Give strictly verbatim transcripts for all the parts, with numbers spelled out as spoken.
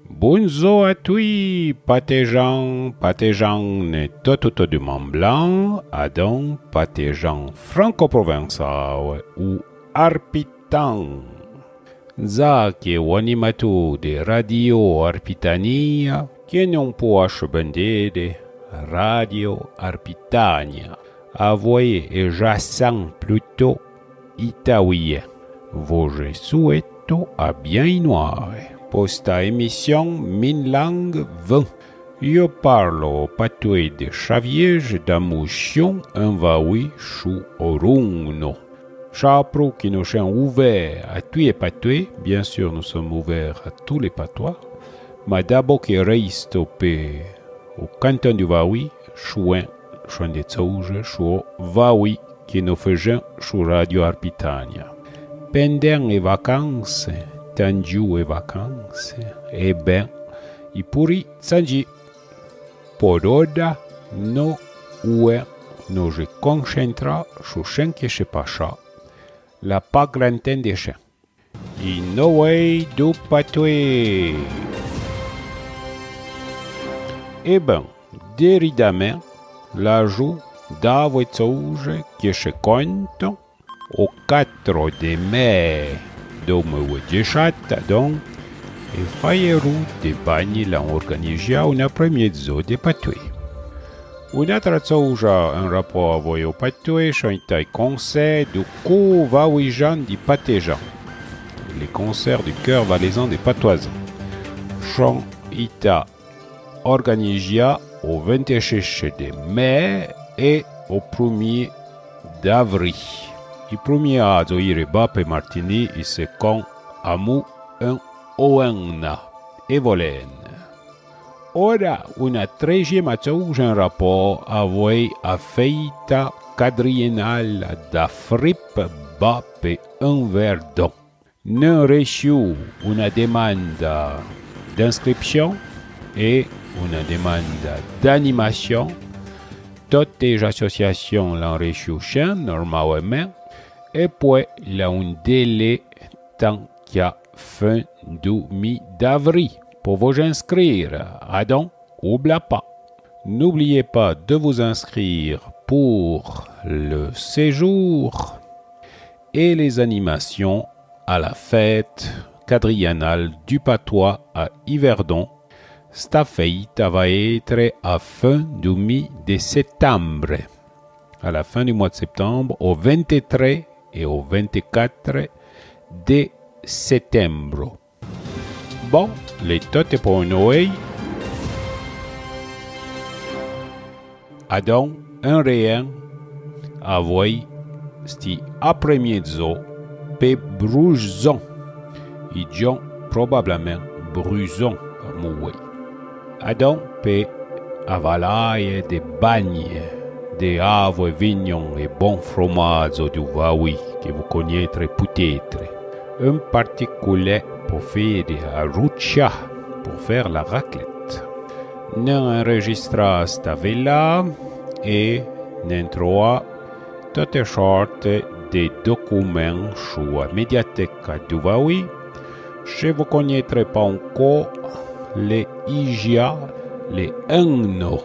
Bondzor a tui, patèjan, patèjan-ne tot outour du Mont Blanc, adon patèjan francoprovençal ou arpitan. Dza que o animatour de Radio Arpitania, que non po ache bendé de Radio Arpitania, avoué e dza san pluto itawien. Vo dze souéto a bien inoare po sta émission min lang vin. Yo parlo o patoué de Chavièje da mou chion en vaoui chou o Rouno. Cha aprou que no chin ouvert a tui e patoué, bien sûr nous sommes ouverts à tous les patois, ma dabor que reisto pe o canton du vaoui, chouin, chouin de tsouje, chou o vaoui. Que no fechin chou Radio Arpitania. Pendin e vacanse, tan djou e vacanse, e ben, i pouri tsandji. Por oda, no, ouen, no dze concentra chou chin que che pacha, l'a pa gran tin de chin. I no ouéi du patoué. E ben, deridamin, l'a jou davoue tsouje que che conto, o catro de mé dou mil e djechata, donc, e faierou de Bagne l'an organijia un apremièdzo de patoué. Un'atra tsouja en rapor avoué o patoué, chon ita i concert du Cou Vaouijan di Patèjan. Les concerts du chœur valaisan des Patoisants. Chon ita organijia o vente-cheche de mé e o prumié d'avri. I prumié a dzo ire ba pe Martini, i secon amou en Oena e Volène. Ora, una trejiéma tsouja en rapor avoué a feita quadriennale da Frippe ba pe Yverdon. N'en rechiu una demanda d'inscription e una demanda d'animation. Tote j'association l'an rechiu chin, normalmin, e poué l'a un délé tan qu'a fin du mi d'avri po vo inscrire. Adon, oubla pa. N'oubliez pas de vous inscrire pour le séjour et les animations à la fête quadriennale du patois à Yverdon. Sta feita va étre a fin du mi de setembre. À la fin du mois de septembre, o vente-tré e o vente-quatre de setembro. Bon, l'é tote po noé. Adon, en rien, avoué, sti apremié dzo, pe Bruzon. I djon probablamin Bruzon, amoué. Adon, pe avalaye de Bagne, de avo e vignon e bon fromadzo du Vaoui, que vous connaîtrez peut-être. En particulier pour faire la rucha, pour faire la raclette. N'en enregistra sta vela e n'en troa tote sorte de documin su a mediateca du Vaoui. Se vo cognètre pa onco, le ija le enno,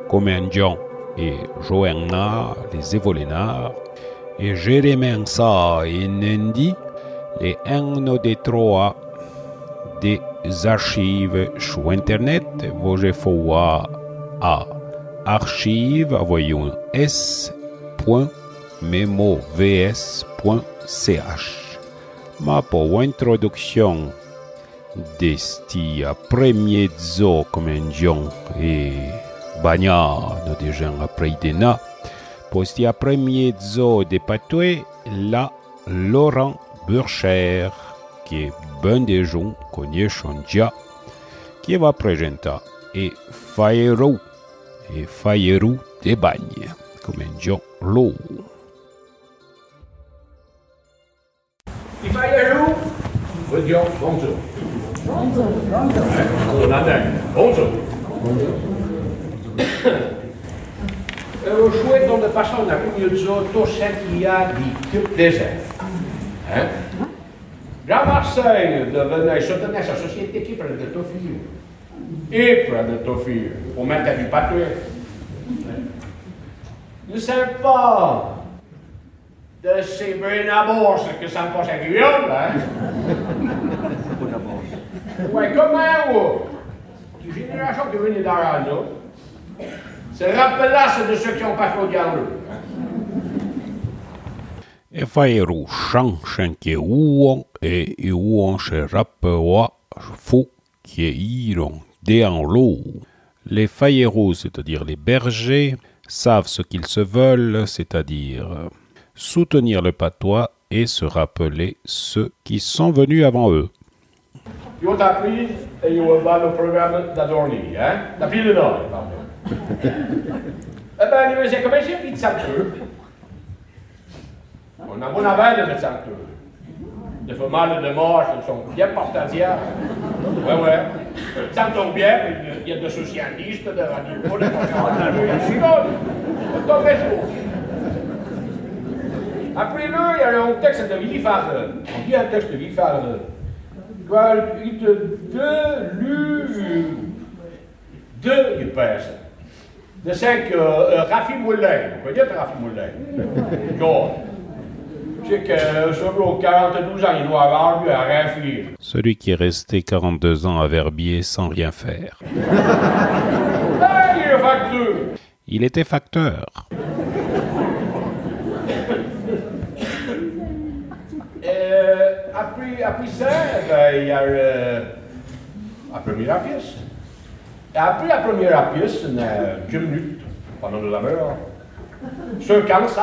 comenjon e Joenna, les Evolenards, e Jérémin sa e Nendi, le enno de troa des archives su internet, vo je fo a archive, avoué un s, point, memovs point ch. Ma po introduccion de sti apremié dzo comenjon e bagnà, no dejen aprei de na, po sti apremié dzo de patoué, l'a Laurent Burcher, que ben de djon cognèchon dja, que va prejentar e faerou, e faerou de Bagne, comenjon lo. I faerou. Bonjour. Bonjour. Bonjour. Bonjour. Bonjour. Euh, o souhaitons de passer un apremié dzo, tot ce qu'il y a de plus plaisant. Hein ? Jean Marseille de vènir soutenir sa société qui prend de toffee. Et prend de toffee. Pour mettre du pâté. Ne sert pas de ces bonnes bourses que ça me passe à Guillaume, hein. Ouais, comme un ou. Des générations qui venaient d'Arano se rappelassent de ceux qui ont passé au diable. E faèrou chan chenque ouon, e ouon se rappelà fou que iron dean lou. Les faïeroux, c'est-à-dire les bergers, savent ce qu'ils se veulent, c'est-à-dire soutenir le patois et se rappeler ceux qui sont venus avant eux. Yo t'ai pris et yo va le programme d'aujourd'hui, hein? T'as pris le nom, pardon. Eh ben, nous, c'est comme ça, puis ça peut. On a bon aval de chanteur. De femmes, de morts, ils sont bien partagés. Ouais, ouais. Chantons bien, mais il y a des socialistes, des radicaux, des conservateurs, il y a tout. Autant que ça. Après, là, il y a un texte de Willy Farre. On dit un texte de Willy Farre. Quoi, il te, de, lu, de, il pèse. De cinq, euh, euh, Rafi Moulin. Vous connaissez Rafi Moulin? Non. C'est que, euh, sur les quarante-deux ans, il doit avoir dû à rien faire. Celui qui est resté quarante-deux ans à Verbier sans rien faire. Ah, il est facteur. Il était facteur. Euh, après, après ça, ben, il y a le, la première pièce. Et après la première pièce, on a deux minutes, pendant le laveur. Ce qu'on sait.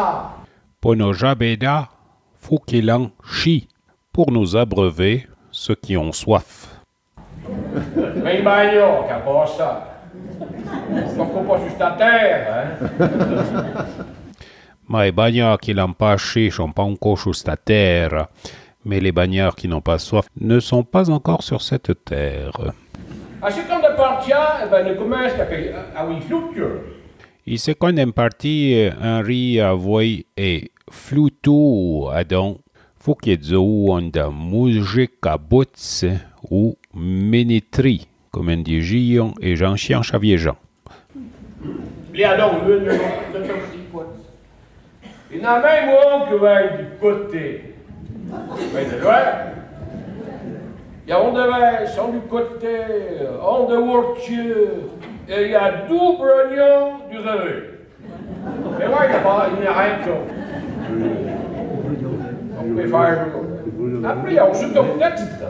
Po no jabéda, fou que l'an chi, pour nous abreuver ceux qui ont soif. Mais il bagno, qu'à part ça. Donc, on passe juste à terre, hein. Ma e bagnà que l'an pa chi son pa onco su sta terra, mais les bagnards qui n'ont pas soif ne sont pas encore sur cette terre. A seconda partia, eh ben, ne commence avec, ah oui, flûte. I seconda partia, Henri avoué e flutu, adon, fou que zo onda musica botse ou menitri, comme dijion e j'ancien Xavier Jean. Li adon, le, le, le, le, i n'a même un que va du côté. Mais de loin. Il y a un de Vince, un du côté, un de Wortieu, et il y a deux Brognon du Reveux. Mais ouais, il n'y a pas, il n'y a rien que ça. On peut faire. Après, il y a un second texte.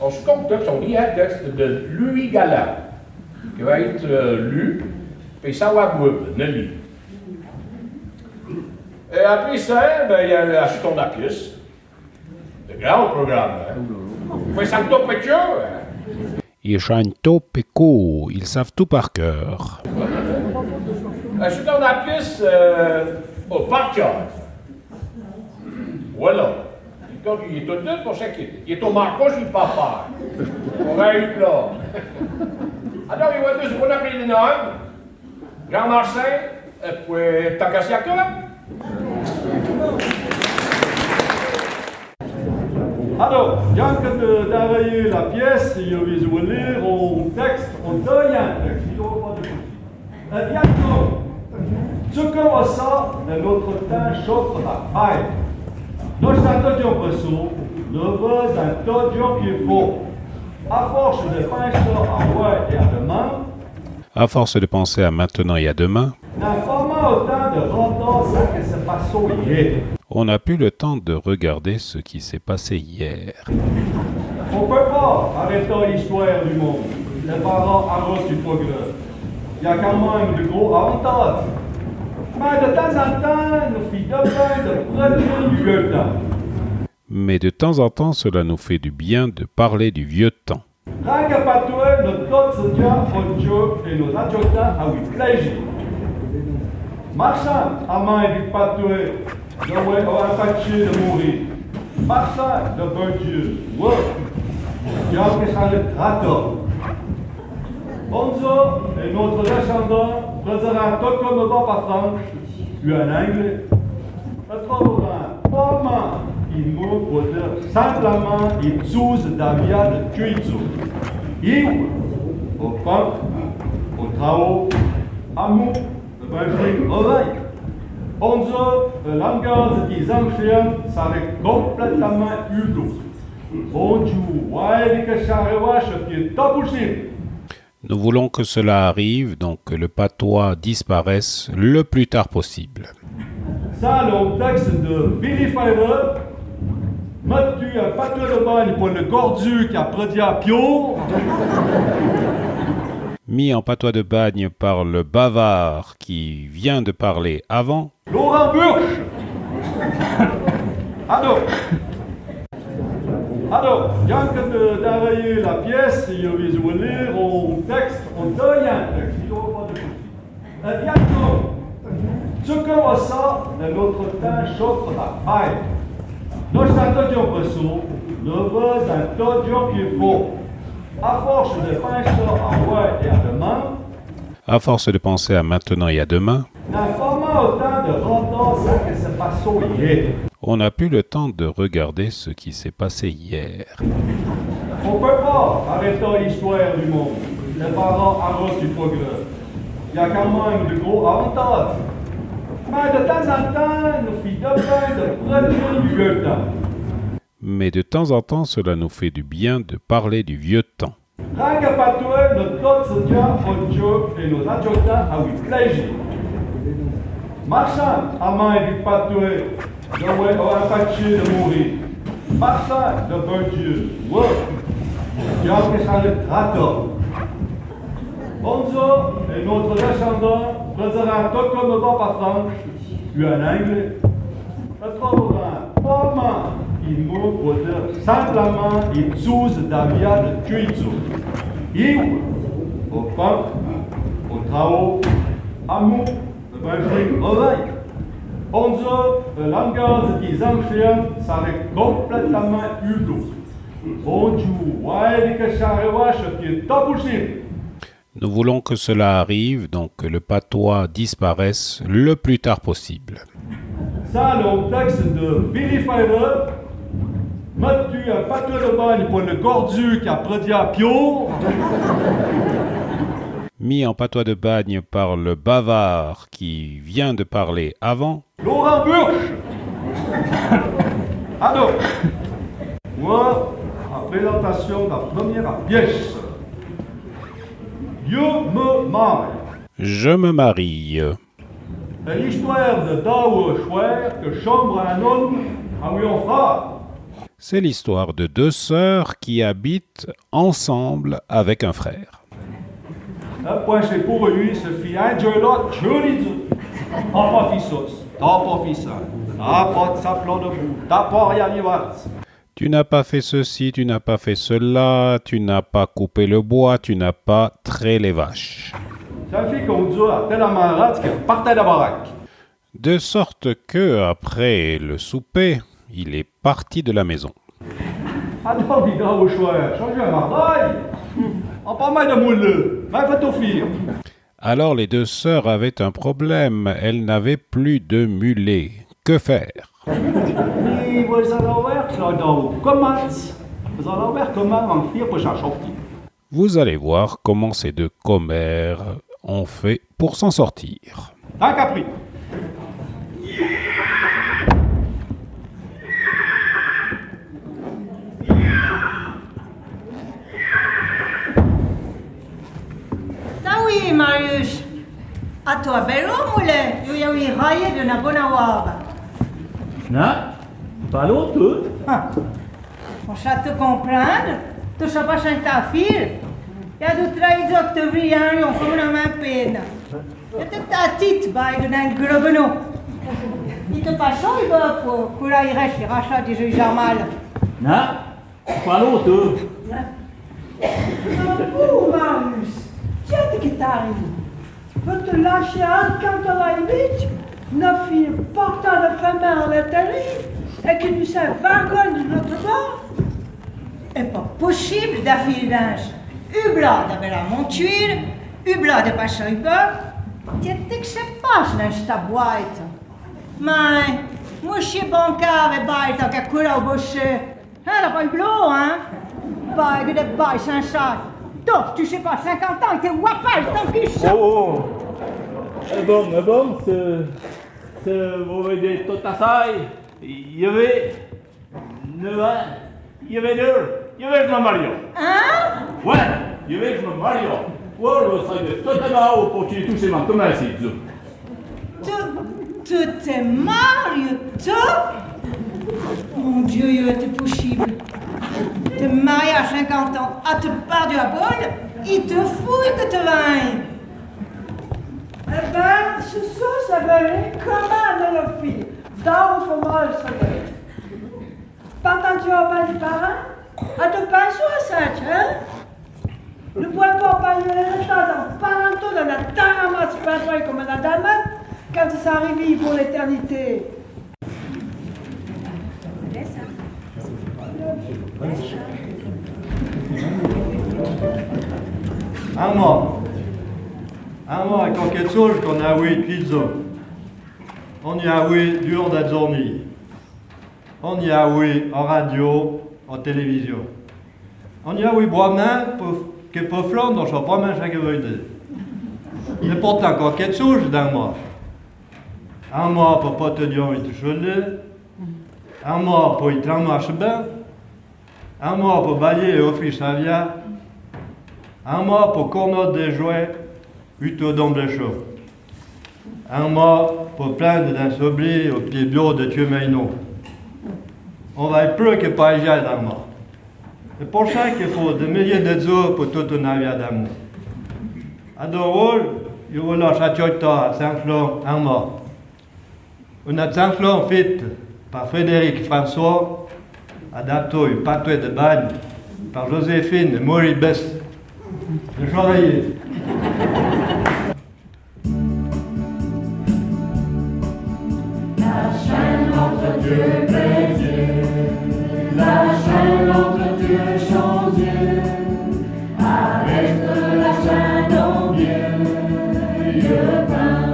Un second texte, on lit un texte de Louis Galland, qui va être, euh, lu, puis ça va bouillir, ne lit. Et après ça, ben, il y a la seconde pièce. Le grand programme, hein. Faut s'en topper, hein. I chanto pe cou, ils savent tout par cœur. La seconda pièce, euh, au parc. Voilà. Quand il est au deux, pour ça qu'il est au Marcos, il papa. On a eu là. Alors, il va dire ce qu'on appelle les noms. Grand Marseille, et puis, t'as cassé à cœur. Alors, bien que de, d'arrayer la pièce, je vais vous lire un texte, un deuxième texte, je ne vois pas de souci. Eh bien, donc, ce que ça, de notre temps, chauffe la paille. Nos chantons du pression, le vœu d'un todion qui faut. À force de penser à ouais et à demain, À force de penser à maintenant et à demain, n'a pas mal autant de retard, ça que se passe hier. On n'a plus le temps de regarder ce qui s'est passé hier. On peut pas arrêter l'histoire du monde, les parents arrêtent du progrès. Il y a quand même de gros avantages. Mais de temps en temps, nous fit de peine de prendre du temps. Mais de temps en temps, cela nous fait du bien de parler du vieux temps. Ranga patoué no totse dia o Dieu e no adjota a oui plaisir. Marchand a main du patoué, no ouais o attaché de mourir. Marchand de bon Dieu, ouais. Dieu que ça le trato. Bonzo et notre descendant, président Toko no Papa Franck, puis en anglais. Notre grand, Poma, Mo pode simplamin i tsouse da via de tsuitso. Iu, o pan, o trao, amo, e ben, o vei. Onzo, e langazze di zanchien sare complètamente udo. Bonjour, ouais, di que sare vache, qui est pas possible. Nous voulons que cela arrive, donc que le patois disparaisse le plus tard possible. Ça, le texte de Billy Fire, mettu en patois de Bagne pour le gordu qui a prédit à Pio. Mis en patois de Bagne par le bavard qui vient de parler avant. Laurent Burch. Adon. Adon, bien que de, d'arrêter la pièce, il y a eu un texte, on donne un texte, il y aura pas de souci. Eh bien, non. Ce que l'on sait de notre temps chauffe la paille. Nos sentons qui on peut sauver, le vœu d'un tonton qui faut. À force de penser à ouais et à demain, À force de penser à maintenant et à demain, n'a pas mal autant de retard ça que se passe hier. On n'a plus le temps de regarder ce qui s'est passé hier. On peut pas arrêter l'histoire du monde. Les parents arrêtent du progrès. Il y a quand même de gros avantages. Mais de temps en temps, nous fit de peine de prendre du vieux temps. Mais de temps en temps, cela nous fait du bien de parler du vieux temps. Ranga patois, no tot se dia o Dieu et nos adjota a oui plaisir. Marchand, amant du patois, de ouais o apaché de mourir. Marchand de bon Dieu, ouais. Dieu que ça le trato. Bonzo et notre descendant, préservant tout comme va pas franche, puis un anglais. Notre Poma, i mo pode simplamin i tsouse da via de tsuitso. Iu, o pan, o trao, amo, e ben, o vei. Onzo, e langazze di zanchien sare complètamente udo. Bonjour, ouais, di que sare vache, qui est pas possible. Nous voulons que cela arrive, donc que le patois disparaisse le plus tard possible. Ça, le texte de Billy Fire, mettu en patois de Bagne pour le gordu qui a prédit à Pio. Mis en patois de Bagne par le bavard qui vient de parler avant. Laurent Burch. Alors, moi, la présentation de la première pièce. Je me marie. Je me marie. L'histoire de deux chouères que chambre un homme à un frère. C'est l'histoire de deux sœurs qui habitent ensemble avec un frère. Après, c'est pour lui, ce fille, un Dieu là, Dieu dit. T'as pas fait ça, t'as pas fait ça, t'as pas de saplan de boue, t'as pas rien. Tu n'as pas fait ceci, tu n'as pas fait cela, tu n'as pas coupé le bois, tu n'as pas trait les vaches. Ça fait qu'on dit à telle amarate que partait la baraque. De sorte que, après le souper, il est parti de la maison. Alors, les deux sœurs avaient un problème, elles n'avaient plus de mulet. Que faire ? Vous allez voir comment ces deux commères ont fait pour s'en sortir. Taoui, Marius. A toi bèlo, moulin, yo y a ouï raillé de na bona ouaba. Na, pas l'autre. Ah. On château comprendre, tout ça passe en tafir. Y a de trahison que te vit, hein, on comme la main peine. Et te ta tite, bah, il est un gros benon. Il te passe, il va pour, pour la reste, il rachète des jeux mal. Na, pas l'autre. Oh, Marius, qu'est-ce que t'arrives ? Veux te lâcher un quand à la limite, nos filles portant le fameux à l'intérieur et que nous sommes wagons de notre bord ? Est pas possible d'affilage. Hubla de belle monture, hubla de passer bas. Qu'est-ce que se passe dans cette boîte ? Mais Moché bancar avè baye tan k'a koula o boché. Hein, l'a pa u blo, hein? Baye, que de baye, sin char. To, tu sé pa, sinquante ans, i te voit pa, tan k'i sa. Oh, oh. É bon, é bon, se, se vo vède tot asai, i vè, ne va, i vè de, i vè, je me marie. Hein? Ouais, i vè, je me marie. Oh, lo sai de tot asai, o poti tu sé, ma comme si, zo. Tu, tu te maries, tu? Mon Dieu, il était possible. Te marié à cinquante ans, a te perdu la boule, i te fouille que te vin. Eh ben, ce soir, ça va aller comme un enlopi. Dans le fromage, ça va aller. Partant tu vas pas les parents, a te pinso a sa, hein? Ne pourrais pas parler de ça dans paranto dans la tarama, c'est pas vrai comme la dame, quand ça arrive pour l'éternité. Armand, Armand, i a kèque tsouje k'on a ouï tui zo. On i a ouï durant la zornî. On i a ouï o radio, o télévision. On i a ouï bramèn, po, que po flan, on sâ pa mèin ché que veut dîre. É pourtan, k'o kèque tsouje d'Armand. Armand po pâ te dion i te choulle. Armand po i tramoche bin. Armand po baillé é ofri sa via. Armand po cornot de joué. Uto d'ombre chaud. Armand po prinde d'in sobri o pié bio de Tieu Mèino. On vâi pleu que pa éjâi d'Armand. É por sa que fô de milié de zo po tote ona via d'amour. Adon oeul, io vo lâ sa tioita a tsanson Armand. Ona tsanson fite par Frédéric François, adaptó i patoué de Bagne par Joséphine Maurice Besse. De Chorayé. La chaîne entre deux brasiers, la chaîne entre deux chantiers, arrête la chaîne en vieux pain.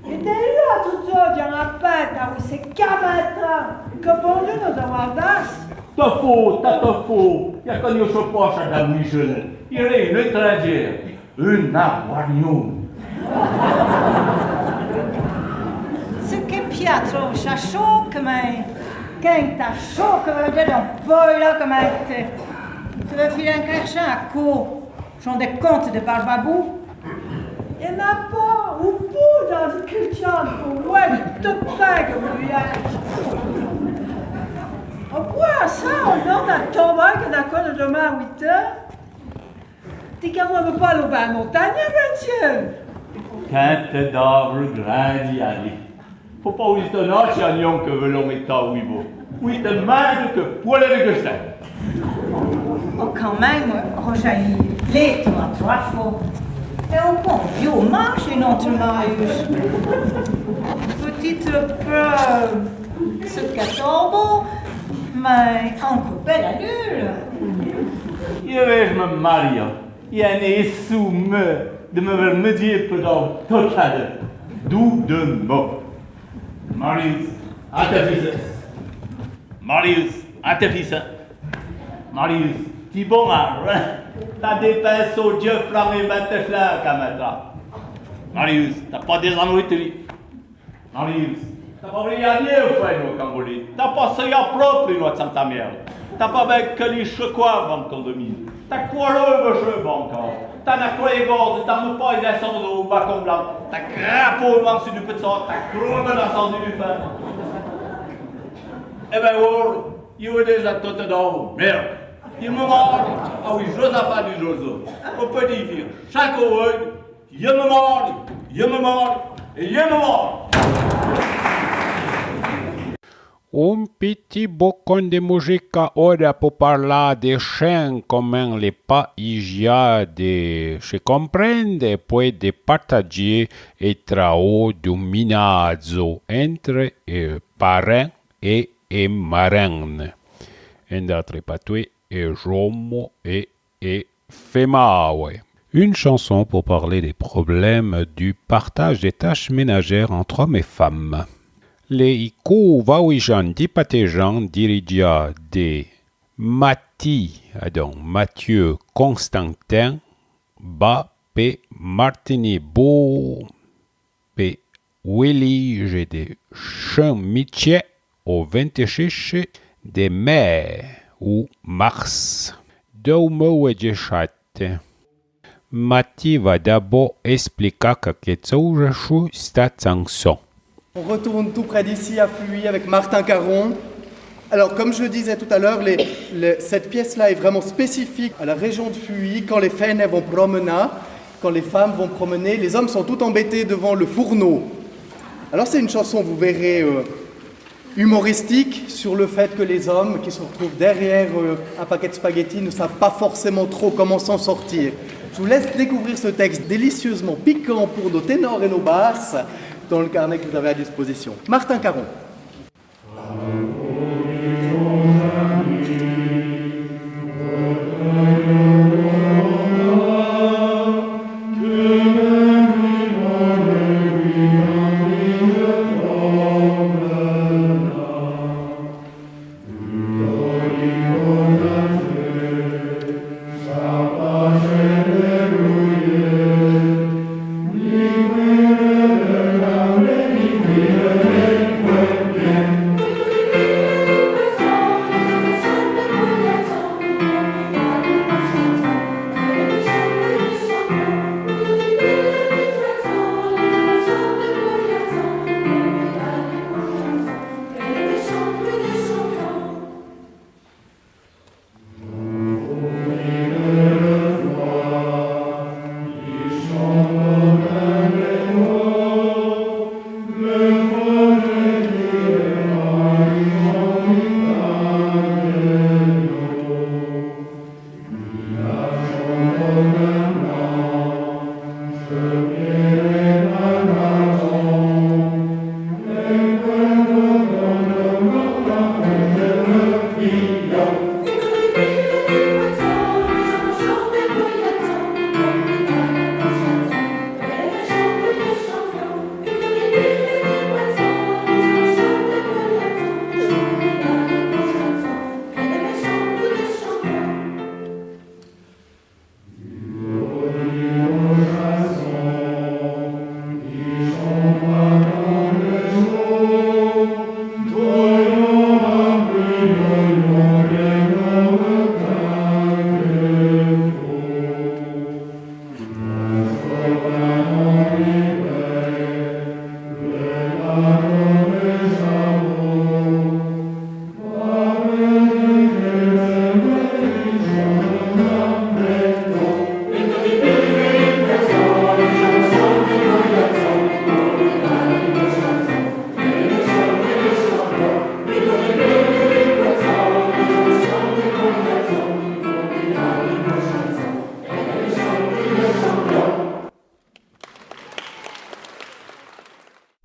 É te ua, tu zo, djan a pèta, ou se cabatra, que bon Dieu nos en gardasse. Ta fô, ta, ta fô, i a que io so pocha da mouichene, i ré un étranger, un aguagnon. Ce que pia tro, cha choque, mais quand t'as choque, de don boy là, comme te, te veux filer un crachin à quoi? Son de conte de Barbabou. I n'a pa u pou dan le critchon pou voué le topé que vous lui êtes. Au point ça, on en a tombé que d'accord demain à huit heures. T'es qu'à moi me parle au bain montagne, monsieur. Quand te d'avre grandi ali. Fô pa ou étonar si a nion que velon é ta ou i vo. Ou i te mande que poilé que ch'te. Oh, quand même, Rosalie, lé, toi, trois fois. Et au bon Dieu, marche notre marius. Petite peur, ce qu'attend, Mé, anco pèl a l'eura. Yo vèj me mariâ. Yo n'é sou me de me vèr mèdié pe dou tocade. Dou de mo. Marius, a te fisse. Marius, a te fisse. Marius, ti bon a rin. T'a dépensâ dieu fran é vinte flan, kamatra. Marius, t'a pa dézanoué te vi. Marius, t'a pa vrèyâ nié fé no Cambolit, t'a pa sèyâ propri no Santa Mère, t'a pa vèk que li chekouâ van condomine, t'a kouaré ve cheveu van cor, t'a na koué gorze, t'a me pa é sanze o bacon blan, t'a krapâ van su du petsâ, t'a kromé na sanze du fin. É bin, or, yo é déza tote dou, merde. Yo me mari, a oui, Josaphat du Jozo. On peut dire, chaque word, Yo me mari, yo me mari, é yo me mari. Un piti bocon de mojika ora po parlâ de chen, comin l'é pa ijia de che comprende, poué de partadjé é traô du minadzo entre, eh, parin é, é marin. En d'âtre patoué, é j'omo é é femaoue. Une chanson pour parler des problèmes du partage des tâches ménagères entre hommes et femmes. Le iku Vaouijan di Patejan, diridjâ de Mati, adon Mathieu Constantin, ba pe Martini Bo pe Willy Gédé Chemitier o vente-chiche de mê ou mars dou mil é djechât. Mati va dabô explica que que tsoure chu sta tsanson. On retourne tout près d'ici, à Fuy, avec Martin Caron. Alors, comme je le disais tout à l'heure, les, les, cette pièce-là est vraiment spécifique à la région de Fuy. Quand les fènes vont promener, quand les femmes vont promener, les hommes sont tout embêtés devant le fourneau. Alors, c'est une chanson, vous verrez, euh, humoristique sur le fait que les hommes qui se retrouvent derrière, euh, un paquet de spaghettis ne savent pas forcément trop comment s'en sortir. Je vous laisse découvrir ce texte délicieusement piquant pour nos ténors et nos basses dans le carnet que vous avez à disposition. Martin Caron.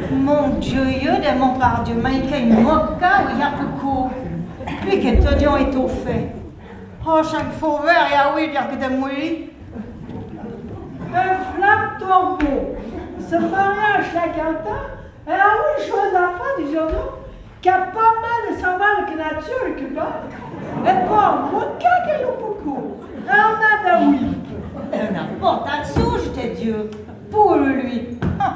Mon Dieu, de mon pardieu, Michael Moka, ou y a peu court. Pi que tot Dieu étouffé. Oh, chin que fô vêre, é aouì, bien que de mouillé. Un flamme tombeau. Ce mariage-là, Quentin, é aouì, Josaphat, di Jojo, qu'a pa mal de savoir que nature que va. É po, mo, qu'a que lo pouco. Un an d'aouì. Un an, bon, t'as souche, t'es Dieu. Pour lui. Ah.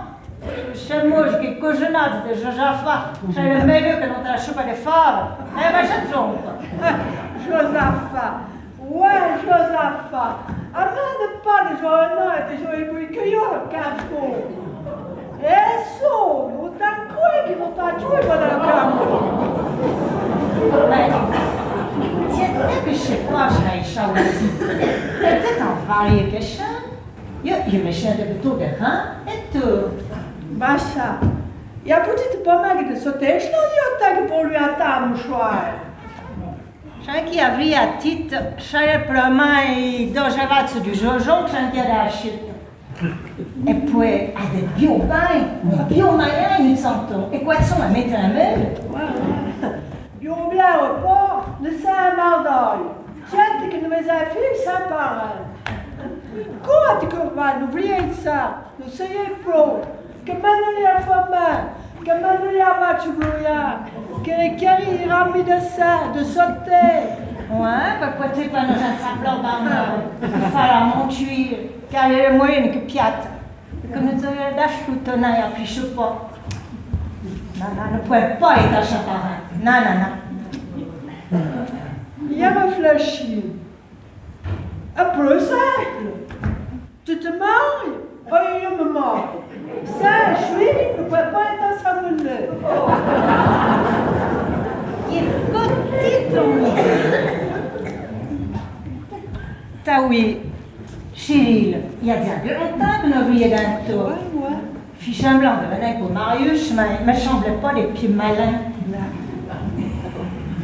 Ch'mouche que cojenade de Josaphat, ch'é le meilleur que notre choupe de fave. Eh ben, je trompe. Josaphat. Ouais, Josaphat. Amène pas de journaux et de jolis bruits que yo, cafou. Et son, autant que qui vont pas jouer pendant le camp. Mais, c'est que je sais pas, je n'ai jamais dit. Peut-être en varier que ça. Yo, yo me chante plutôt de rin é tout. Basa, y a petite pomme que de sauter, je n'en ai autant que pour lui attendre, mouchoir. Chin qui avria tite, ch'é le plomai do javatse du jojon, chin qui a la chute. É poué, a de bio bain, bio main, nous sentons. É quoi, sont à mettre un meuble? Bio bien, repos, ne s'a mal d'œil. Tiens, que nous mes affaires, ça parle. Quoi, tu que va, n'oubliez ça, nous soyez pro, que maintenant il y a femme, que maintenant il y a match brouillard, que les carrés ramés de ça, de sauter. Ouais, bah, pourquoi t'es pas dans un tableau, bah, faire la monture, car les moyennes que piate, que nous aurions d'acheter ton œil à plus chaud pas. Non, non, ne pouvait pas être à chaperon. Non, non, non. Il y a réfléchi. Après ça, tu te maries, oh, il me marie. Ça, je suis, ne pouvait pas être ensemble. Il est côté ton idée. T'as oui, Cyril, il y a bien longtemps que nous voulions d'un tour. Ouais, ouais. Fi semblant de venir pour Marius, mais me semble pas les pieds malins.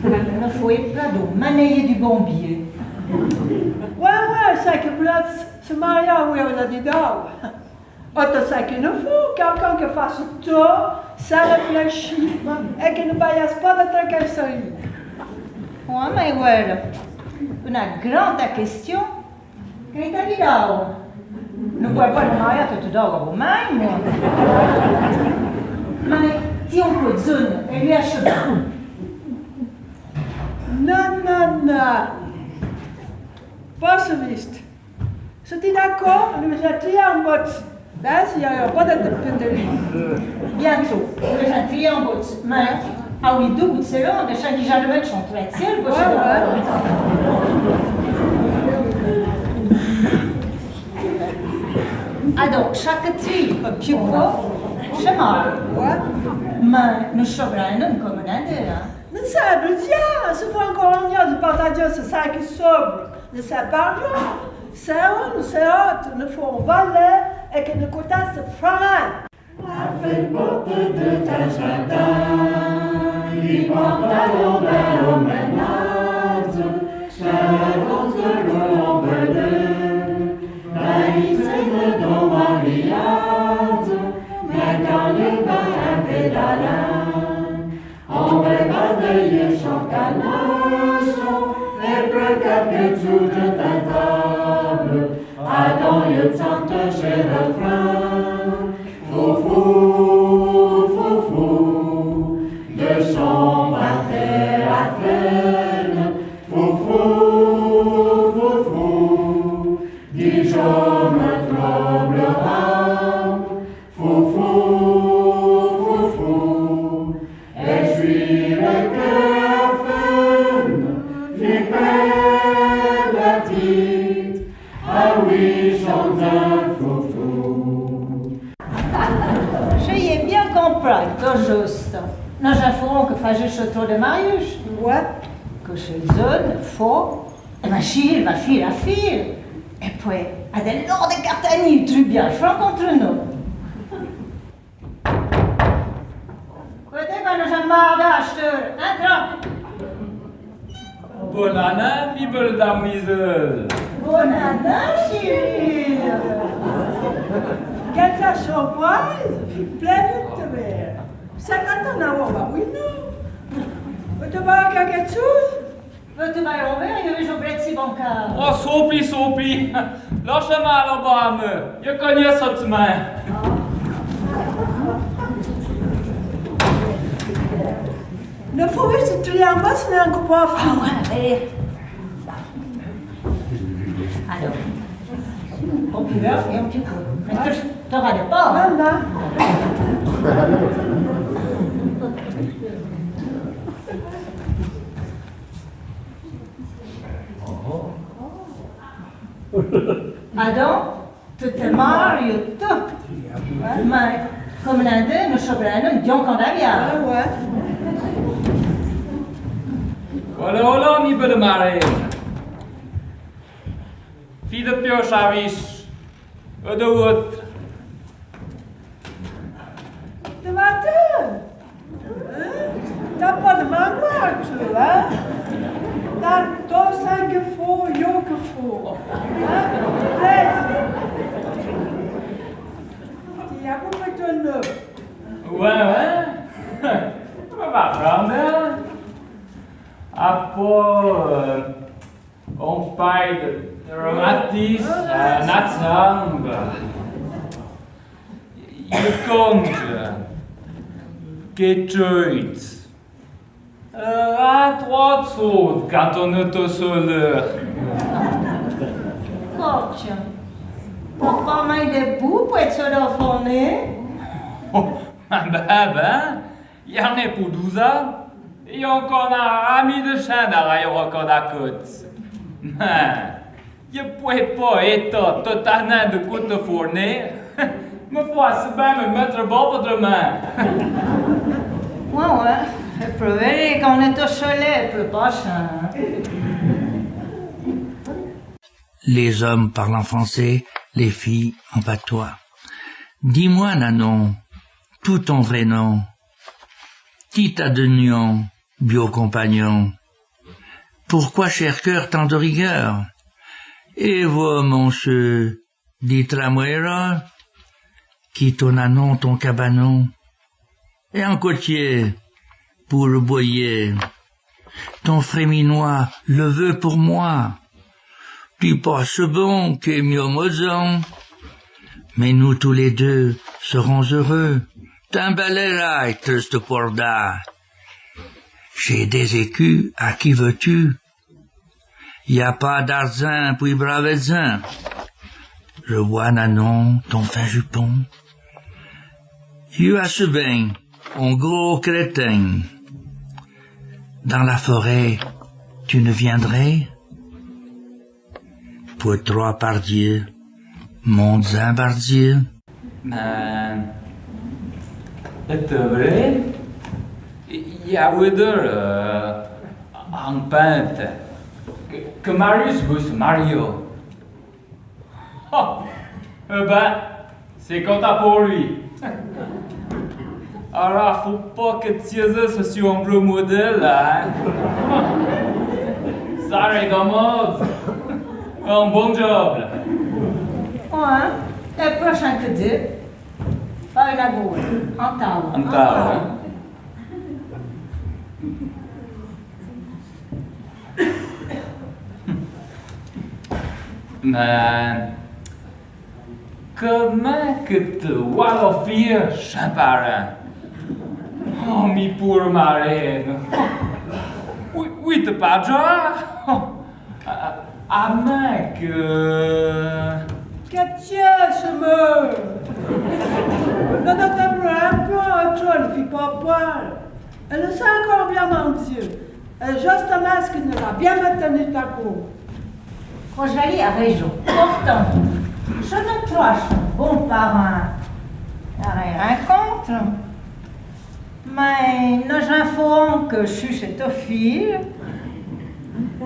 Ne faut pas de manier du bon pied. Ouais, ouais, ça que Blas se maria, oui, on a dit d'or. Autant ça qu'il nous faut, quelqu'un qui fasse tout sans réfléchir et qui ne baillasse pas de tracasserie. Ouais, mais voilà. Une grande question. Qué t'as dit là? Non pouvais pas me marier tout d'abord, moi. Mais, tiens, un peu de zone, et lui achève. Non, non, non. Pas ce viste. Si t'es d'accord, nous allons tirer un bout. Ben, s'il y a pas de, de, de... Bientôt, nous allons tirer un bout. Mais, ah oui, deux bouts, c'est long, mais chaque qui j'allais mettre son trait, c'est le... Ouais, ouais. Alors, chaque tri, euh, plus gros, c'est mal. Ouais. Mais nous sommes là, un homme comme un Indien, hein. Non, c'est le diable, c'est pas encore un diable de partager ce sac qui sauve. Ne sait pas, non. C'est eux, nous, c'est autres, nous font valer et que nous coûte ce frère. A fait porte de ta jardin, i pantalon ben au ménage, chalon de l'ombre de, la liste de don mariage, mais quand le pas un pédalin, on va balayer son canasson, et près qu'à dessous de ta table, Adam, il chante ses refrains. Foufou, foufou, de son pâté à peine. Foufou, foufou, Dijon me troublera. Foufou, foufou, et je suis le cœur fin, flippé la tite. Ah oui, son d'un foufou. Ch'é bien compris, tot juste. Non, j'affirme que fasse ce tour de Marius. Ouais. Que ce jeune faux, eh ben, s'il va fil à fil. Et puis, à de l'ordre de Cartani, très bien, franc contre nous. Côté, quand nous sommes marre d'acheter, entrons. Bonne année, mi belle damoiselle. Bonne année, chérie. Quelle surprise, pleine de verre. Ça t'attend là-haut, bah oui, non. Te va quelque chose? Veutu baille un vêr, io vèjo brètsi banca. Oh, soupli, soupli. Lâche-ma alâ, bâ-me. Io cognèi se tsemin. Ne fô vite trier, moi, ce n'est encore pas fini. Ah ouais, allez. Alors. Au pire, et un petit coup. Mais tu, tu râles pas, hein ? Non, non. Adon, tu te maries, tu. Hein, mais, comme l'on dit, nous sommes là, nous, Dion Candavia. Ouais, ouais. Voilà, voilà, mi belle marraine. Fille de pioche à riche. Â de voutre. Te va-te ? Hein ? T'as pas de manoir, tu, hein ? T'as tout ce qu'il faut, io que faut. Hein ? Plaise. Ti a beaucoup de nœuds. Ouais, ouais. On va prendre, hein. Après, euh, on parle de rhumatisme, euh, natsan, le compte, que tu, euh, trois choses quand on est au soleil. Coach, t'as pas mal de boue pour être sur le fournet ? Oh, ben, ben. Io n'é pou doza, io cona ami de chin da la io cona cots. Mé, io poué pa éto tot anan de coute fourné, me fô asé bin me mètre bô pe demin. Ouais, ouais, le problème, quand on est au soleil, il pleut pas, hein. Les hommes parlent en français, les filles en patois. Dis-moi, Nanon, tout ton vrai nom, qui t'a donné nom, biau compagnon ? Pourquoi, cher cœur, tant de rigueur ? É vo, mon cheu, di tra mouéra, qui ton anon, ton cabanon, é un cotier pour le boyer. Ton fréminois le veut pour moi. Ti passe bon que mieux mozon. Mais nous tous les deux serons heureux. T'embellerai, triste porda. J'ai des écus, à qui veux-tu ? Y a pas d'arzin pou i brave zin. Je vois, Nanon, ton fin jupon. Io a su bin, un gros crétin. Dans la forêt, tu ne viendrais ? Pou troi pardieu, mon zin bardieu. Mé, é te vré, y a oué de, euh, un pinte que, que Marius veut se marier. Oh, eh ben, c'est content pour lui. Alors, faut pas que tu aies ce sur un gros modèle, là, hein. Ça recommence. Un bon job, là. Ouais, le prochain que Dieu. Pas une agoue. En tao. En tao, hein. Mé comèn que te voué fére, chin parin ? Oh, mi poure marène. Oui, oui, te pa dja. A, a, a mé que... Que tiens, ce meuble ? Non, non, t'as un peu, un peu, tu ne fais pas peur. Elle ne sait encore bien mentir. Elle, justement, ce qui ne l'a bien maintenu ta cour. Rosalie a raison. Pourtant, je ne crois son bon parrain à rien contre. Mé nos enfants que su cette fille,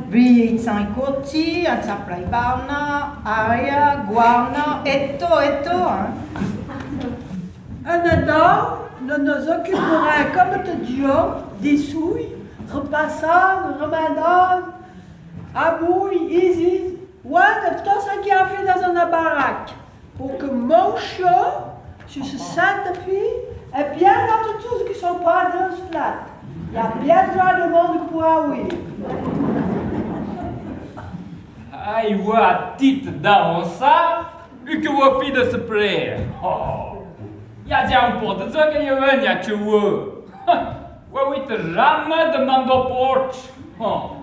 brille sans côté, à sa plaie barna, aria, guarna, et tout, et tout, hein. En attendant, nous nous occuperons, comme te dions, des souilles, repassant, remandant, abouille, isis, ouais, de tout ce qu'il y a fait dans une baraque, pour que mon chien, sur ce sainte fille, et bien d'autres choses qui sont pas dans ce plat. Il y a bien droit de monde pour oui. Ai, vouè a tite d'avonsâ, u que vouè fé de se pré. Oh. Y a dza un pô de dzeu que y vègne a tcheveu. Vouè vouè te jamé de mandâ o portse. Oh.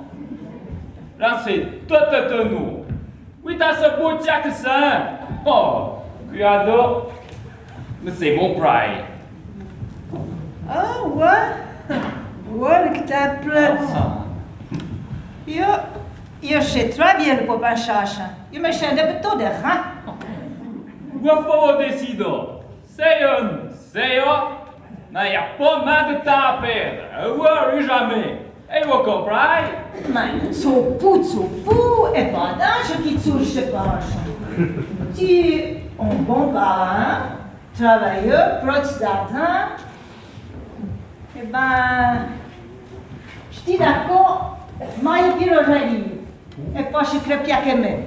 Là, c'est tout étonnant. Vouè ta se bout tchak sen. Oh. Cuiado. Mé c'est mon pré. Ah, vouè. Vouè que t'a pleu. Ah. Yo, yo sé trè bien le pô pin chacha. Yo me chèn de pto de rin. Vouè fô désidâ. Sé un, sé o. N'a y a pô ma de tan a pèrdre. Vouè u jamé. É vouè compré? Mé, tso pou, tso pou, é pa d'âdje qui tsourche pache. Ti, un bon parin, travailleur, protse d'ardzin. É bin, j'ti d'acô, ma y piro rari. É pa che crepia que mé.